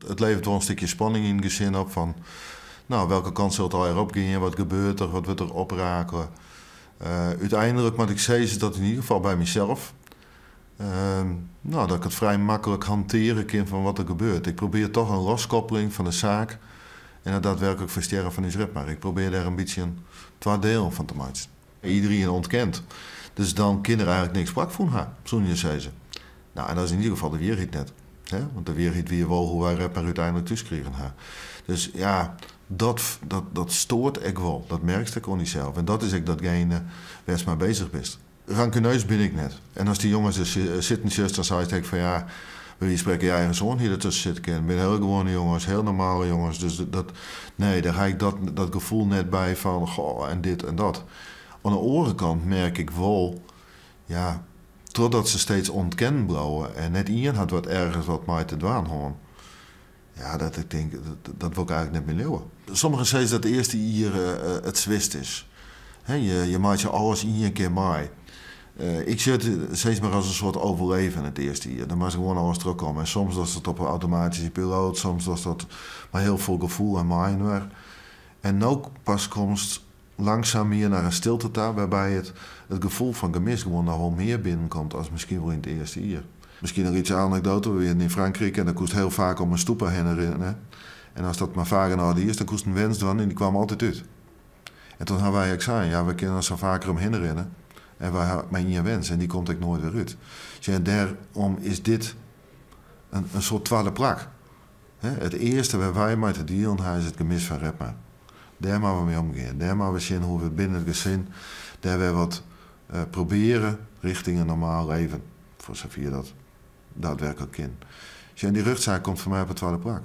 It leveret wol in stikje spanning yn it gesin op fan, no, welke kant sil it allegear opgean, wat gebeurt der, wat wurdt der oprakele. Uteinlik moat ik sizze dat yn ieder gefal by mysels, no, dat ik it frij maklik hantearje kin fan wat der gebeurt. Ik probearje toch in loskoppeling fan de saak en it daadwerklik ferstjerren fan ús Redmar. Ik probearje dêr in bytsje in twa dielen fan te meitsjen. Iderien ûntkent, dus dan kin der eigentlik niks plakfûn ha, soene je sizze. No, en dat is yn ieder gefal de wierheid net. Hè? Want de wierheid wie wol hoe't wy Redmar úteinlik thús krigen ha. Dus ja, dat, dat, dat stoart ek wol. Dat merkst ek oan dysels. En dat is ek datgene wêr'tst mei beuzich bist. Rankuneus bin ik net. En as dy jonges der sitten sjochst, dan seist ek fan ja, by wize fan sprekken je eigen soan hie der tusken sitte kinnen. Binne hiel gewoane jonges, hiel normale jonges. Dus dat, nee, dêr ha ik dat, dat gefoel net by fan goh, en dit en dat. Oan de oare kant merk ik wol, ja, trochdat se steeds ûntkennen bliuwe en net ien hat wat ergens wat mei te dwaan hân, ja, dat ik tink, dat, dat wol ik eigentlik net mear leauwe. Sommigen sizze dat it earste jier it swierst is. Hè, je meitsje alles yn ien kear mei. Ik sjoch it steeds mar as in soart overleven it earste jier. Dan moatst gewoan alles trochkomme. En soms dochst it op in automatyske piloat, soms dochst dat mei hiel folle gefoel en mei-inoar. En no pas komst langsaam mear nei in stilte ta, wêrby't it gefoel fan gemis gewoan noch wol mear binnenkomt as miskien wol yn it earste jier. Miskien noch lytse anekdoate. We wienen yn Frankryk en dan koest hiel faak om in stoepe hinne rinne. En ast dat mar faak genôch diest, dan koest in wens dwaan en dy kaam altyd út. En doe ha wy ek sein, ja, we kinne sa faker omhinne rinne en wy ha mar ien wens en dy komt ek noait wer út. Sjoch, en dêrom is dit in soart twadde plak. Hè, it earste wêr't wy mei te dealen ha is it gemis fan Redmar. Dêr moatte we mei omgean. Dêr moatte we sjen hoe't we binnen it gesin dêr wer wat probearje rjochting in normaal leven. Foar safier dat daadwerklik kin. Sjoch, en dy rjochtsaak komt foar my op it twadde plak.